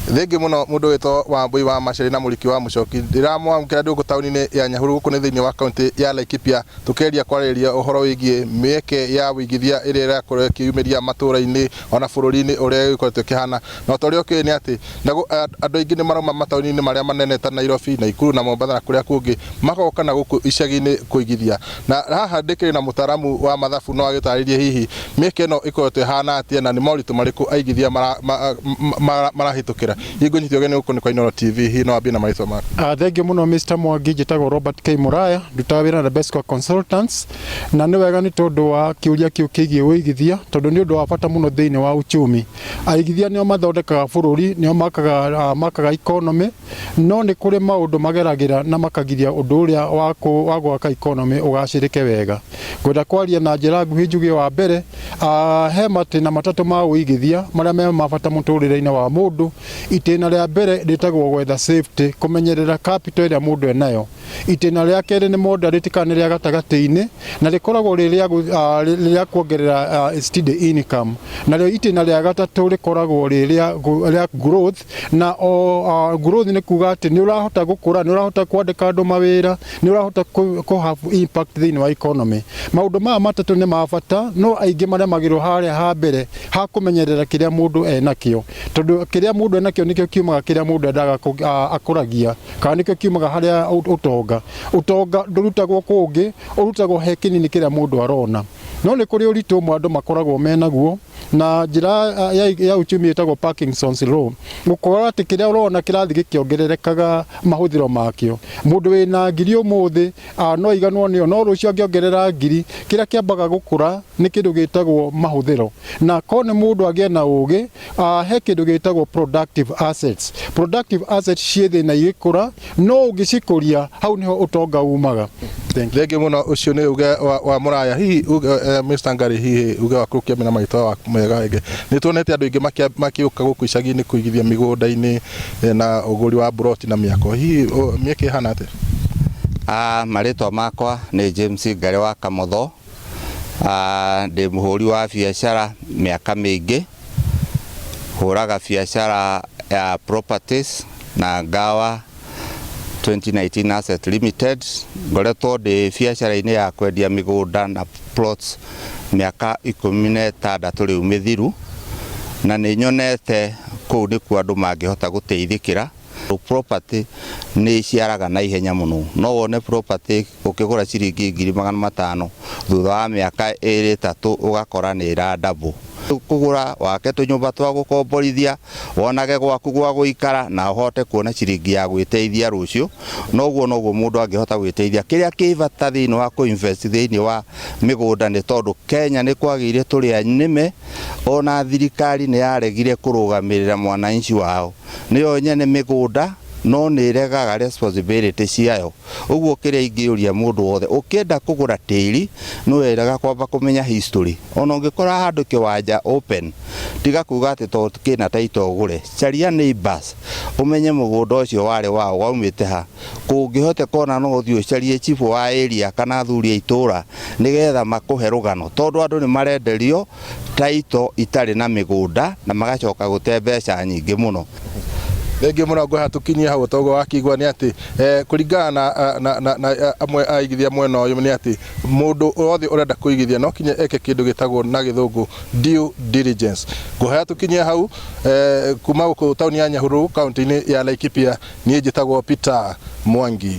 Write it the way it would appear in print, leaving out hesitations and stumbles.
Thengiũ mũno mũndũ wĩtwo Wambui wa Maceri na Mũriki wa Mũcoki. Ndĩramwamũkĩra ndĩ gũkũ taũni-inĩ ya Nyahururu, gũkũ nĩ thĩinĩ wa kaũntĩ ya Laikipia, tũkĩgeria kwarĩrĩria ũhoro wĩgiĩ mĩeke ya ũigithia ĩrĩa ĩrakorwo ĩkĩyumĩria matũra-inĩ ona bũrũri-inĩ ũrĩa ĩgĩkoretwo ĩkĩhana. Na ũta ũrĩa ũkĩũĩ nĩ atĩ andũ aingĩ nĩ marauma mataũni-inĩ marĩa manene ta Nairobi, Naikuru na Mombatha na kũrĩa kũngĩ, magoka na gũkũ icagi-inĩ kũigithia. Na haha ndĩkĩrĩ na mũtaaramu wa mathabu no agĩtarĩrie hihi mĩeke ĩno ĩkoretwo ĩhana atĩa na nĩ moritũ marĩkũ aigithia marahĩtũkĩra. Hihi ngũnyite ũgeni gũkũ nĩ kwa Inooro TV, hihi no wambie na marĩtwa maku? Thengiũ mũno Mr. Mwangi, njĩtagwo Robert K. Muraya, ndutaga wĩra na Besco Consultants, na nĩ wega nĩ tondũ wa kĩũria kĩu kĩgiĩ ũigithia, tondũ nĩ ũndũ wa bata mũno thĩinĩ wa uchumi. Aigithia nĩo mathondekaga bũrũri, nĩo makaga economy, no nĩ kũrĩ maũndũ mageragĩra na makagiria ũndũ ũrĩa wa gwaka economy ũgacĩrĩke wega. Ngwenda kwaria na njĩra nguhĩ njuge wa mbere, he matĩna matatũ ma ũigithia marĩa me ma bata mũtũrĩre-inĩ wa mũndũ. Itĩna rĩa mbere rĩtagwo gwetha safety, kũmenyerera capital ĩrĩa mũndũ enayo. Itĩna rĩa kerĩ nĩ moderate kana nĩ rĩa gatagatĩ-inĩ na rĩkoragwo rĩ rĩa kuongerera steady income. Narĩo itĩna rĩa gatatũ rĩkoragwo rĩ rĩa growth, na o growth nĩ kuga atĩ nĩ ũrahota gũkũra, nĩ ũrahota kwandĩka andũ mawĩra, nĩ ũrahota kũ have impact thĩinĩ wa economy. Maũndũ maya matatũ nĩ ma bata, no aingĩ maremagĩrwo harĩa ha mbere ha kũmenyerera kĩrĩa mũndũ enakĩo, tondũ kĩrĩa mũndũ enakĩo nĩkĩo kiumaga kĩrĩa mũndũ endaga akũragia, kana nĩkĩo kiumaga harĩa ũtonga. Ũtonga ndũrutagwo kũngĩ, ũrutagwo he kĩnini kĩrĩa mũndũ arona. No nĩ kũrĩ ũritũ ũmwe andũ makoragwo menaguo, na njĩra ya uchumi ĩtagwo Parkinson's law, gũkorwo atĩ kĩrĩa ũrona kĩrathiĩ gĩkĩongererekaga mahũthĩro makĩo. Mũndũ wĩna ngiri ũmũthĩ no aiganwo nĩyo, no rũciũ angĩongerera ngiri, kĩrĩa kĩambaga gũkũra nĩ kĩndũ gĩtagwo mahũthĩro. Na korwo nĩ mũndũ agĩe na ũgĩ, he kĩndũ gĩtagwo productive assets. Productive assets ciĩ thĩ na igĩkũra, no ũngĩcikũria hau nĩho ũtonga umaga. Thank you. Thengiũ mũno, ũcio nĩ uge wa Mũraya. Hihi Mr. Ngari, hihi uge waku ũkĩambia na marĩtwa waku mega ĩngĩ. Nĩ tuonete andũ aingĩ makĩũka gũkũ icagi-inĩ kũigithia mĩgũnda-inĩ na ũgũri wa mburoti na mĩako. Hihi mĩeke ĩhana atĩa? Marĩtwa makwa nĩ James Ngari wa Kamotho. Ndĩ mũhũri wa biacara mĩaka mĩingĩ. Hũraga biacara ya properties na Ngawa 2019 Asset Limited. Ngoretwo ndĩ biacara-inĩ ya kwendia mĩgũnda na plots mĩaka 16 rĩu mĩthiru, na nĩ nyonete kũu nĩkuo andũ mangĩhota gũteithĩkĩra. Property nĩ iciaraga na ihenya mũno. No wone property ũkĩgũra ciringi 500,000, thutha wa mĩaka 2 3 ũgakora nĩ ĩra double. Kũgũra wake tũnyũmba twa gũkomborithia, wonage gwaku gwa gũikara na ũhote kuona ciringi ya gwĩteithia rũciũ. Noguo noguo mũndũ angĩhota gwĩteithia. Kĩrĩa kĩ bata thĩinĩ wa kũ invest thĩinĩ wa mĩgũnda nĩ tondũ Kenya nĩ kwagĩire tũrĩa nĩme, ona thirikari nĩ yaregire kũrũgamĩrĩra mwananchi wao. Nĩyo nyene mĩgũnda no nĩ ĩregaga responsibility ciayo. Ũguo kĩrĩa ingĩũria mũndũ wothe ũkĩenda kũgũra tĩri nĩ wega kwamba kũmenya history. Ona ũngĩkora handũ kĩwanja open, tiga kuga atĩ tondũ kĩna title ũgũre. Caria neighbors ũmenye mũgũnda ũcio warĩ waũ, waumĩte ha. Kũngĩhoteka ona no ũthiĩ ũcarie chief wa area kana athuri a itũra nĩgetha makũhe rũgano, tondũ andũ nĩ marenderio title itarĩ na mĩgũnda na magacoka gũte mbeca nyingĩ mũno. Thengiũ mũno, ngwĩhoya tũkinyie hau. Toguo wakĩigua nĩ atĩ kũringana na amwe a aigithia mwena ũyũ nĩ atĩ mũndũ wothe ũrenda kũigithia no kinya eke kĩndũ gĩtagwo na gĩthũngũ due diligence. Ngũhoya tũkinyie hau. Kuma gũkũ taũni ya Nyahururu, kaũntĩ-inĩ ya Laikipia, niĩ njĩtagwo Peter Mwangi.